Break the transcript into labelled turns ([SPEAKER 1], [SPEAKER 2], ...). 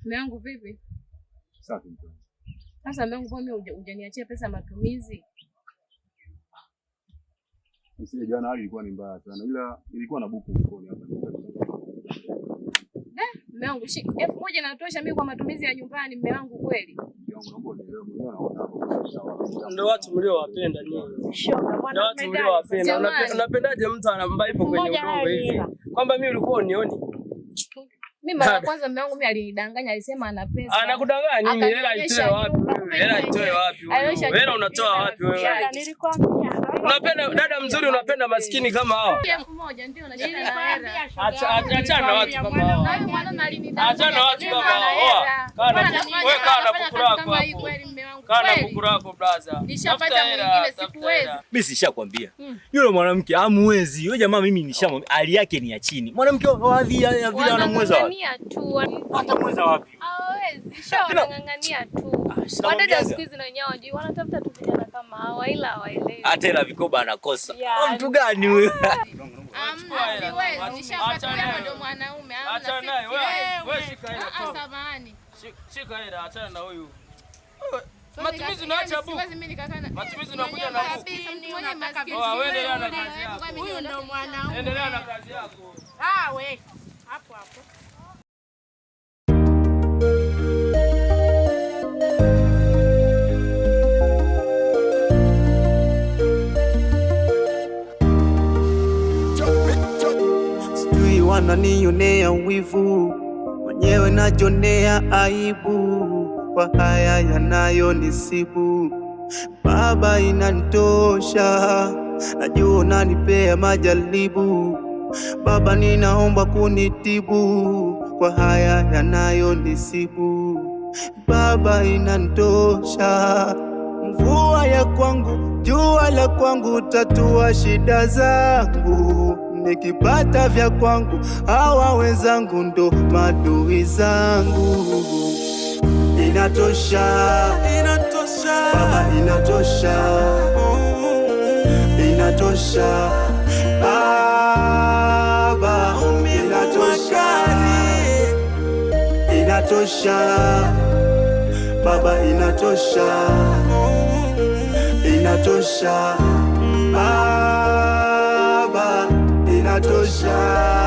[SPEAKER 1] Mume wangu vipi?
[SPEAKER 2] Safi mpenzi.
[SPEAKER 1] Sasa mume wangu, mbona mimi hujaniachia pesa ya matumizi?
[SPEAKER 2] Msije, jana hali ilikuwa ni mbaya sana, ila ilikuwa na buku mfukoni hapa.
[SPEAKER 1] Mume wangu, 1000 inatosha mimi kwa matumizi ya nyumbani mume wangu kweli?
[SPEAKER 2] Mke wangu, naomba unielewe, mwenyewe naona hapo.
[SPEAKER 3] Ndio watu mliowapenda nyinyi.
[SPEAKER 4] Shoga,
[SPEAKER 3] Ndio watu mliowapenda.
[SPEAKER 1] Jamani.
[SPEAKER 3] Unapendaje mtu ambaye ipo kwenye
[SPEAKER 4] Moja
[SPEAKER 3] udongo hivi?
[SPEAKER 4] hela.
[SPEAKER 3] Kwamba mimi ulikuwa unioni?
[SPEAKER 1] Mimi mara ya
[SPEAKER 3] Dada.
[SPEAKER 1] kwanza mume wangu mimi alinidanganya, alisema ana pesa.
[SPEAKER 3] Anakudanganya nini? Hela
[SPEAKER 1] Akanionyesha
[SPEAKER 3] itoe wapi
[SPEAKER 1] nyumba,
[SPEAKER 3] wewe? Hela itoe wapi wewe?
[SPEAKER 1] Alionyesha
[SPEAKER 3] Hela
[SPEAKER 1] nyumba,
[SPEAKER 3] unatoa wapi wewe?
[SPEAKER 4] Shoga, nilikwambia.
[SPEAKER 3] Unapenda dada mzuri, unapenda maskini kama hao.
[SPEAKER 1] 1000 ndio nashika na hela.
[SPEAKER 4] Nilikwambia shoga.
[SPEAKER 3] Achana na watu kama hao.
[SPEAKER 1] Na huyu mwanaume alinidanganya.
[SPEAKER 3] Achana na watu kama
[SPEAKER 1] Akasema
[SPEAKER 3] hao.
[SPEAKER 1] ana hela.
[SPEAKER 3] Kaa na
[SPEAKER 1] Mbona
[SPEAKER 3] wewe, kaa na
[SPEAKER 1] anafanya
[SPEAKER 3] buku
[SPEAKER 1] kazi
[SPEAKER 3] lako
[SPEAKER 1] kama hii
[SPEAKER 3] hapo.
[SPEAKER 1] kweli mume wangu?
[SPEAKER 3] Kaa na
[SPEAKER 1] Kweli?
[SPEAKER 3] buku lako brother.
[SPEAKER 1] Nishapata
[SPEAKER 3] Tafuta hela,
[SPEAKER 1] mwingine,
[SPEAKER 3] tafuta
[SPEAKER 1] sikuwezi.
[SPEAKER 3] hela.
[SPEAKER 5] Mimi sishakwambia. Yule mwanamke hamwezi. Yule jamaa mimi nishamwambia hali yake ni ya chini. Mwanamke wa hadhi ya vile anamweza wapi?
[SPEAKER 6] Wanang'ang'ania tu.
[SPEAKER 5] Atamweza wapi?
[SPEAKER 6] Hawawezi, sha wanang'ang'ania tu.
[SPEAKER 5] Ah, sina
[SPEAKER 6] Wadada
[SPEAKER 5] mwambiaga.
[SPEAKER 6] siku hizi na wenyewe hawajui, wanatafuta tu vijana kama hawa ila hawaelewi.
[SPEAKER 5] Hata hela vikoba anakosa.
[SPEAKER 6] Yeah.
[SPEAKER 5] Huyo mtu gani huyo?
[SPEAKER 1] Hamna, siwezi. Nishapata
[SPEAKER 3] Achana
[SPEAKER 1] huyo
[SPEAKER 3] naye.
[SPEAKER 1] ndo mwanaume. Hamna,
[SPEAKER 3] Achana naye.
[SPEAKER 1] siwezi.
[SPEAKER 3] Wewe shika hela.
[SPEAKER 1] Ah, ah, samahani.
[SPEAKER 3] Shika hela, achana na huyu.
[SPEAKER 1] Siwezi
[SPEAKER 3] Matumizi unaacha buku.
[SPEAKER 1] Siwezi mimi nikakaa na
[SPEAKER 3] Matumizi unakuja na buku.
[SPEAKER 1] kabisa, mtu mwenye maskini.
[SPEAKER 3] Oa, wewe endelea na
[SPEAKER 1] Siwezi.
[SPEAKER 3] kazi yako.
[SPEAKER 4] Huyu ndo mwanaume.
[SPEAKER 3] Endelea na kazi yako.
[SPEAKER 4] Ah, we. Hapo hapo.
[SPEAKER 7] Sijui wananionea wivu, mwenyewe najionea aibu kwa haya yanayonisibu. Baba, inanitosha, najua unanipea majaribu. Baba, ninaomba kunitibu kwa haya yanayonisibu. Baba, inanitosha, mvua ya kwangu, jua la kwangu, tatua shida zangu. Nikipata vya kwangu, hawa wenzangu ndo madui zangu. Inatosha, inatosha, Baba, inatosha, inatosha, Baba, inatosha, inatosha, Baba, inatosha, inatosha, Baba, inatosha.